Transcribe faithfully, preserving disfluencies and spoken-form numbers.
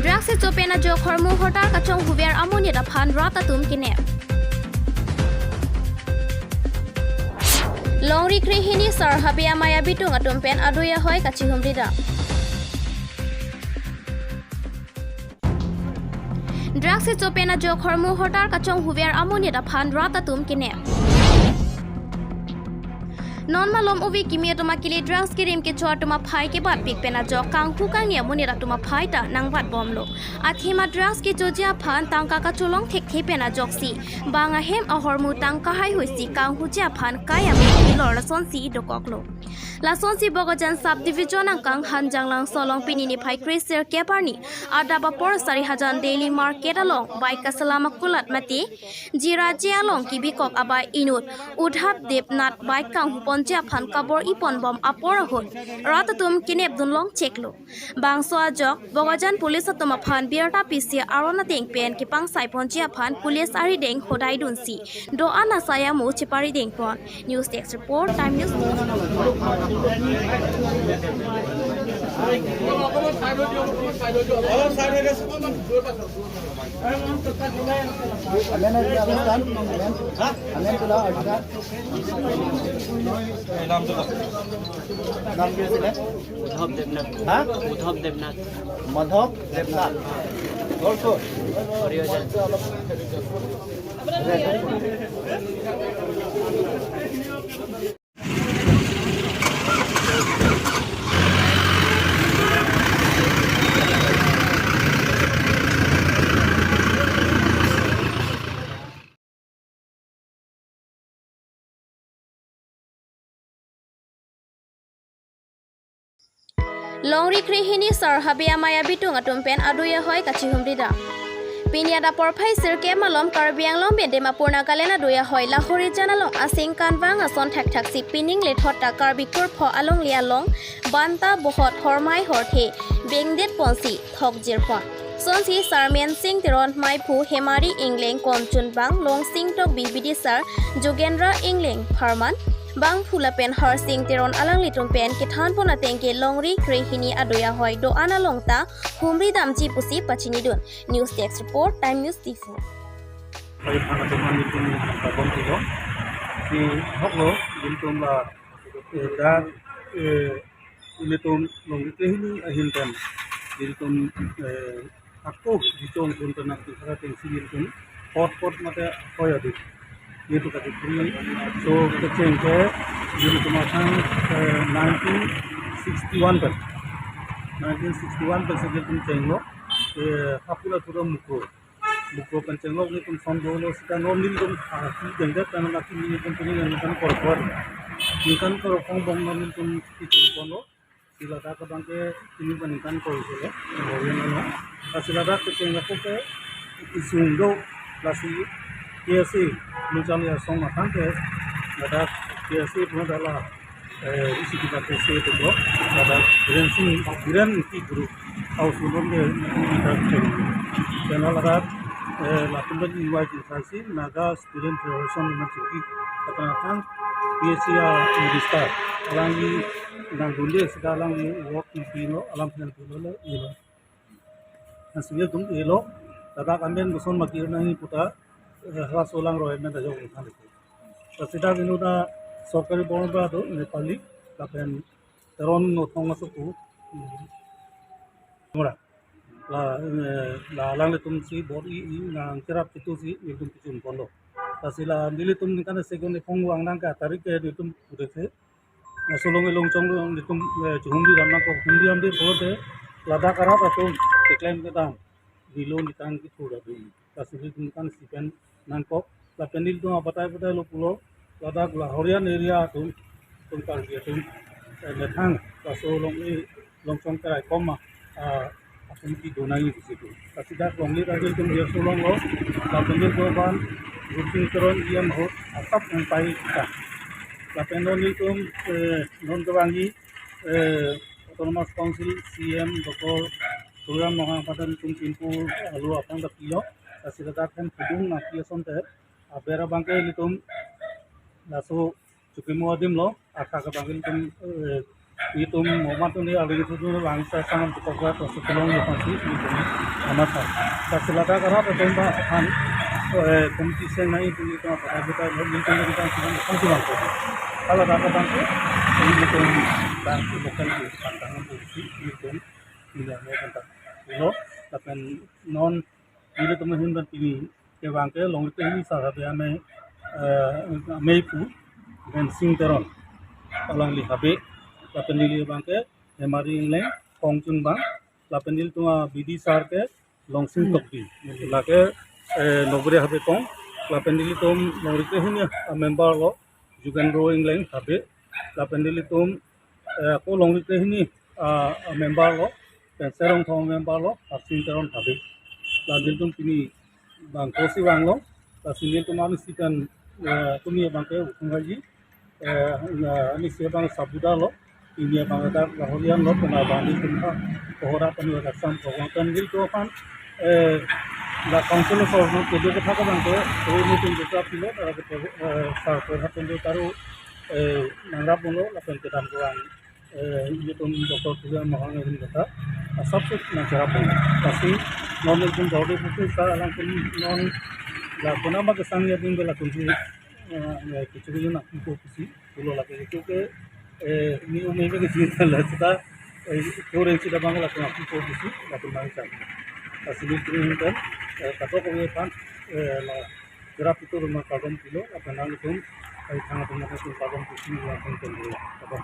Drugs kecho pen ajok hormu hortar kachonghuver amonit aphan rat atum kenep. Longri krehini sar habe amei abitung atum pen adui ahoi kachihumri dam. Drugs kecho pen ajok hormu hortar kachonghuver amonit aphan rat atum kenep. Non malom ove kimi atum akili drugs kerim kecho atum aphai kebatpik pen ajok kanghu kangni amonit atum aphai ta nangbatbomlo. Athema drugs kechoji aphan tangka kacholong thekthe pen ajoksi bang ahem ahormu tangka haihuisi kanghuji aphan kai ame kelor lasonsi dokoklo. Lasonsi Bokajan Sub Division angkang Hanjanglangso along pini niphai kre sirkep arni adap apor Sarihajan Daily Market along bike kaselam akulat mate Jiraje along kibikok abai inut Udhap Debnath bike kanghuponji aphan kabor-iponbom apor ahut rat atum kenepdun longcheklo. Bangso ajok Bokajan police atum aphan birta pisi aron ateng pen kepangsaiponji aphan police arideng hodaidunsi do-an asai amo cheparidengpon. News Desk Report, Time News. Amen, amen, amen, amen. Amen, tula, arjuna. নাম কি আছিলে? উদ্ধৱ দেৱনাথ। হা? উদ্ধৱ দেৱনাথ। মাধৱ দেৱনাথ। ঘৰ ক'ত? সৰিয়জান। Longri krehini sar habe amei abitung atum pen adui ahoi kachihumri dam. Pini adap porphai sirkep malom Karbi Anglong pen Dimapur Nagaland adui ahoi Lahorijan along aseng kanvang ason thakthaksi pining lethot ta Karbi kurpho alongle along banta bohot hormai horthe bengdetponsi thokjirpon. Sonsi Sarmen Sing Teron, Maiphu Hemari Ingleng, Konchunbang Longsing Tokbi, bidisar Jugendra Ingleng pharman, bangphu lapen Harsing Teron alanglitum pen kethanpon ateng ke Longri krehini adui ahoi do-an along ta humri damji pusi pachinidun. News Desk Report, Time News T four. Hari phana teman itu ni kabong tu lo. Si hok lo, jin tum la, eh, dak, eh, ilitum Longri krehini ahin pen ilitum, eh, ako jichong pun tenang tu sara tengsi ilitum pot pot mate hoya di. Itu kati kri. So kecheng ke ilitum asang, eh, nineteen sixty-one pen. Nineteen sixty-one pen se ilitum chenglo, eh, Hapula Tura Mukro. Bukro pen chenglok nelitum son dolo sita non nelitum, ah, si jengdet pen laki nelitum pini nelitum korkor. Nelitum korkor bong non nelitum kichun kono. Si ladak abang ke nelitum nelitum kor solo. Orian ano. Ah, si ladak ke chenglok ke isung do lasi K S A mucham ya song matang ke ladak K S A pun adalah eh, isi kita K S A itu bro, ada Biren Singh, Biren Ki Guru, House Loan ke kita cek. Channel ada, eh, latum dan invite kita si Naga Student Federation dengan tinggi katakan P S C A Minister, alangli nangdunde sekarang di work di pino, alam dengan pino le, ilo. Nasi ilitum ilo, ladak amen boson maki nangji puta, eh, halaso langroi amen ta jok than. Lasi dak inut ta sorkari born ba do Nepali, lapen Teron no thong asoku. Mura. La, eh, la alanglitum si bor-i, i nangkerap itu si ilitum kichun ponlo. Lasi la nelitum ningkan segon ephong vang nang ka tarik ke ilitum udah se. Laso along elong chong along nelitum, eh, chihumri dam nangkok, humri damde pulote ladak arat atum keklem kedam, bilo nelitum kithur adu. Lasi nelitum ningkan si pen nangkok, lapen nelitum abatai batai lo pulo, ladak Lahorijan area atum, atum Karbi atum, eh, methang, laso along e, Longchong kerai koma, ah, atum kedo nangji di situ. Lasi dak Longri dak ilitum dia sulong lo, lapen nelitum ban, Gursing Teron E M ahut, asap nangpai kita. Lapen non nelitum, eh, non kevangi, eh, Autonomous Council C M Doctor Tuliram Ronghang aphan nelitum Thimphu alo aphan dak pilo, lasi ladak hem pudung nangpi asonte, aber abang ke nelitum, laso chukimo adim lo, athak abang ke nelitum, eh, Itum momat tuni aling itu dulu bangsa sangat tukok buat masuk tolong ya pasti itum amat sa. Kasi lada karena betul ba han eh komiti seng nai itu itu apa kita itu itu kita kita itu bangsa. Kalau ada bangsa itu itu bangsa bukan itu tantangan polisi itu tidak mau tentang. Lo akan non nelitum ahin pen pini ke abangke Longri Tehini sar habe ame, eh, ameipu Mensing Teron alangli habe, lapen neli abangke Hemari Engleng Kongchunbang, lapen nelitum a B D sar ke Longsing Tokbi, lake, eh, Nogri habe kong, lapen nelitum Longri Tehini a member lo Jugendro Engleng habe, lapen nelitum eh, ako Longri Tehini, ah, member lo, pen Serong Thong member lo, Harsing Teron habe. La nelitum pini bangko si vanglo, lasi nelitum amisi pen, eh, tumi abangke ukhung haji, eh, na amisi abang sabuda lo, ini abang ada lahorian lo, pen abang nelitum ha, kohora pen ada sam kohora pen nelitum aphan, eh, la council of organ kedo kethak abangke, ini nelitum juga pilo, ada ke, eh, sar ke hapen do taru, eh, nangrap lo, lapen kedam kurang eh, nelitum Doctor Tuliram Ronghang ahin kata, asap sik nangcherap pon. Lasi non nelitum Gauri Pukhri sar alangtum non la kona ma kesang ya ding bela kunji, eh, ya kichu kichu nangkipo pusi, pulo lake itu ke, eh, ni ume ke kichu la sita, eh, kore sita bang la kona kipo pusi, la kona ma kesang. Lasi nelitum kan, eh, katok ko ye pan, eh, la cherap itu rumah kagom pilo, apa nangtum, eh, thangatum nangtum kagom pusi, la kona kagom.